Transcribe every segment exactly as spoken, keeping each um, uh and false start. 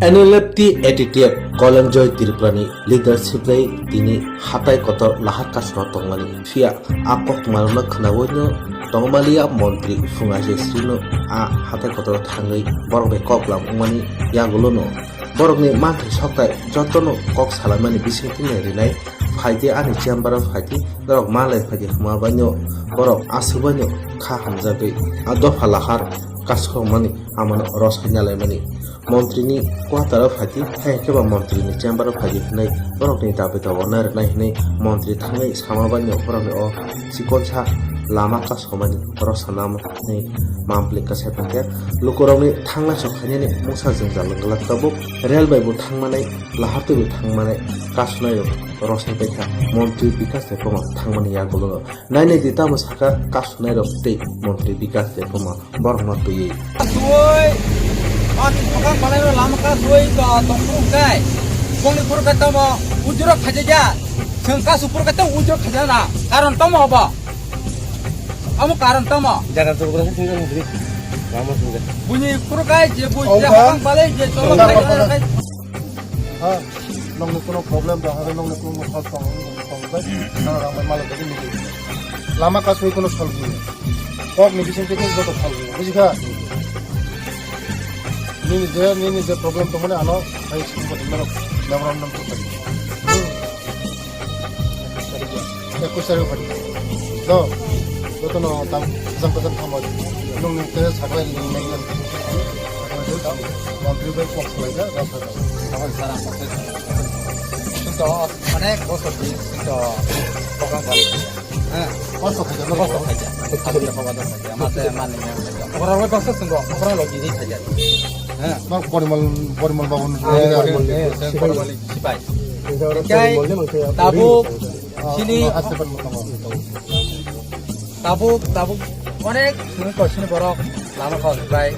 N L F T A T T F Kolenjoy Tripura ni leadership bai tini hathai kotor lahar kasro tongmani. Phiya a kok tma rok no khnawi no tongmaliya montri Phunga Jesri no a hathai kotor thangwi borok bai kok lam wngmani yagulo no borok ni manthai sokthai joto no kok salaimani bising tini rinai phaidi ani chamber o phaidi norok malai phaidi hwnma bai no borok aswk bai no kha hamjagwi a dopha lahar kasro mani amano rosai nalaimani. Montri ni quarter o phaidi, hai khe ba montri ni chamber o phaidi hwnwi borok ni dabi dawa no rwnai hwnwi montri thangwi sama bai no borok ni o chikonsa lama kasomani rosana hwnwi mampli kasai paikha. Lukurok ni thanglai sok khainani mungsa jwngjal wngla tabuk rail bai bo thangmanai, lahar twi bo thangmanai, kasunai rok rosai paikha montri Bikas Debbarma thangmani yagulo no. Nainai di tamo saka kasunai rok tei montri Bikas Debbarma borok no twiwi. Tui, mati phokang balai no lama ka tui to tongphuru kai. Bongni phuru kai tamo ujuro khajaja. Sengka supuru kai tamo ujuro khajaja na. Karon tamo hobo. Amo karon tamo. Jaga supuru kai sengka supuru. Lama supuru kai. Buni phuru kai je bui je phokang balai je tolo kai kai. Ha, nongni kuno problem da, ha, nongni kuno problem tong, tong bai, nang rang bai malai bai ni. Lama kasui kuno solve ni. Kok ni bising tei joto solve ni. Bujikha? Nini je, nini je problem tongmani ano, hai sing bo tongmani memorandum to tadi. Ekush tarik phai. Do, joto no tang, kajang kajang thangmo. Nung ni te saklai ni neng neng. Montri bai kok salai ja, rasa ja. Sinto, onek bosor di, sinto, program kali. Hah? Kosto khaja, kosto khaja. Kosto khaja. Mase mani yang khaja. Orang bai kosto sungguh, orang lagi ni khaja. Hah? Bang Porimal, Porimal Babu. Ah, Porimal, eh, Porimal sipai. Kai, tabuk, Chini, tabuk, tabuk, onek sini ko sini borok, lama kau sukai.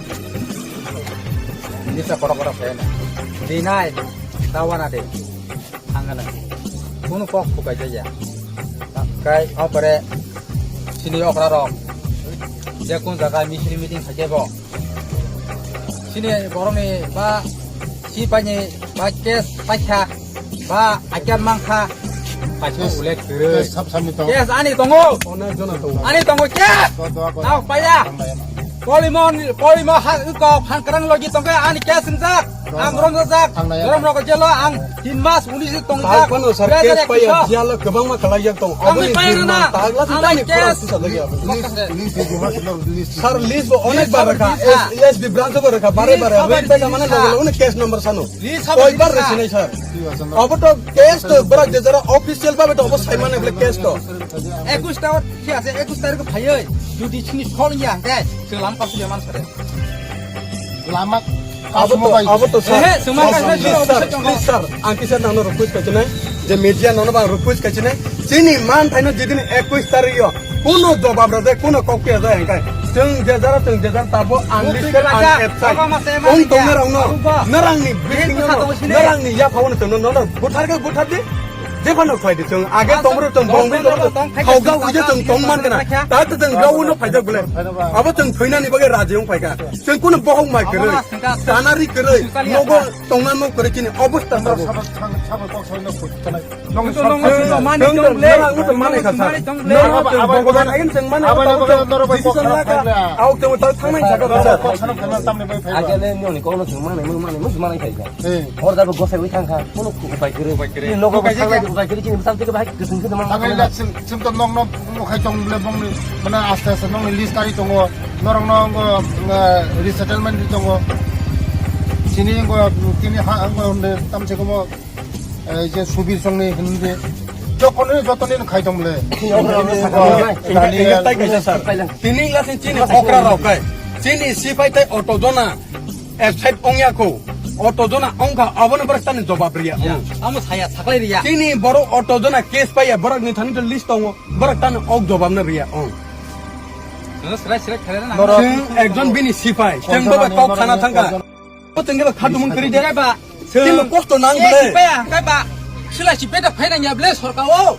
Nisa korok korok saya na. Dinai, tawana de. Angana. Kunu kok sukai jaya. Kai, opere, sini okra rok. Je kun jaga misil meeting khake bo. Chini borok ni ba sipai ni ba case paikha ba aker mankha. Paikha ulek kwrwi. Case sab sab ni tong. Case ani tongo. Onek jona tongo. Ani tongo case. Nao paya. Polimo, polimo ha uko phankrang logi tongkhe ani case wngjak. Ang romjak. Ang romjak jelo ang tin mas uni si tongjak. Phano sir case paya jalo kwbangma kalaijak tong. Ang paya rwna. Ang case. Sir, list bo onek bar rakha. List, S S B branch bo rakha. Bare bare. List bai kamana loge loge case number sano. List bai bar resi nai sir. Abo to case to bwrak je jara official babe to obo saimane bole case to. Ekush ta ki ase, ekush tarik phaioi. Jodi chini sol ya hingke, se lam kasu ya man sare. Lama abo to, abo to sir. Please sir, ang kisa nang no request kaichi nai. Je media nang no bang request kaichi nai. Chini man thaino jidin ekush tarik yo. Kuno jobab rade, kuno kok ya jai hingkai. Chwng je jara, chwng je jara tabo unlisted, unabside. Ong tong narang no, narang ni bising no, narang ni yaphao no chwng no, no, no, buthar khe buthar di. Jephano phai di chwng, age tongro chwng bongwi tongro, hauga uide chwng tong man kana. Ta to chwng rao no phaijak bole. Abo chwng thoinani bagwi raji ong phaikha. Chwng kuno bohok mai kwrwi, tanari kwrwi, nogo tongna no kwrwi chini obostha sabo. Nong sabo mani tong le. Nang uto mani kha sa. Nang uto bogodan ain chwng mani. Abo chwng tang thangnai jaga kha sa. Age le nini kok no chwng mani, mani, mani, mani, mani kha sa. Hor da bo gosai wi thang kha. Kuno upai kwrwi. Upai kwrwi. Chini nogo upai kwrwi, chini bwsang tike bahai kwsung khe tongma. Thangwi le chwng, chwng to nong no, nong khai tong le bongni, mane aste aste nongni list kari tongo. Norok no ngo, eh, resettlement ri tongo. Chini ngo, tini ha, ngo, tamse komo, eh, je Subir songni hindi. Jokoni, jotoni khai tong le. Tini lasin chini okra rok kai. Chini sipai tai auto jona. Absent ong ya kho. Auto jona ong kha, abo no borok tani jobab ri ya. Amo saya saklai ri ya. Chini borok auto jona case pai ya, borok ni thani to list tongo. Borok tani ok jobab no ri ya ong. Srai srai khalai na. Chwng ekjon bini sipai. Chwng bo kok khana thang kha. Bo chwng khe ba khatumung kwrwi de. Chwng kosto nang bole. Sipai ya, hwnkhe ba. Sila sipai da phaina ya bole sorkar o.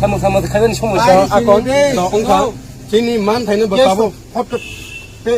Samung samung khaimani somoi sa. Akon, no, ongkha. Chini manthai no bo tabo photo, te,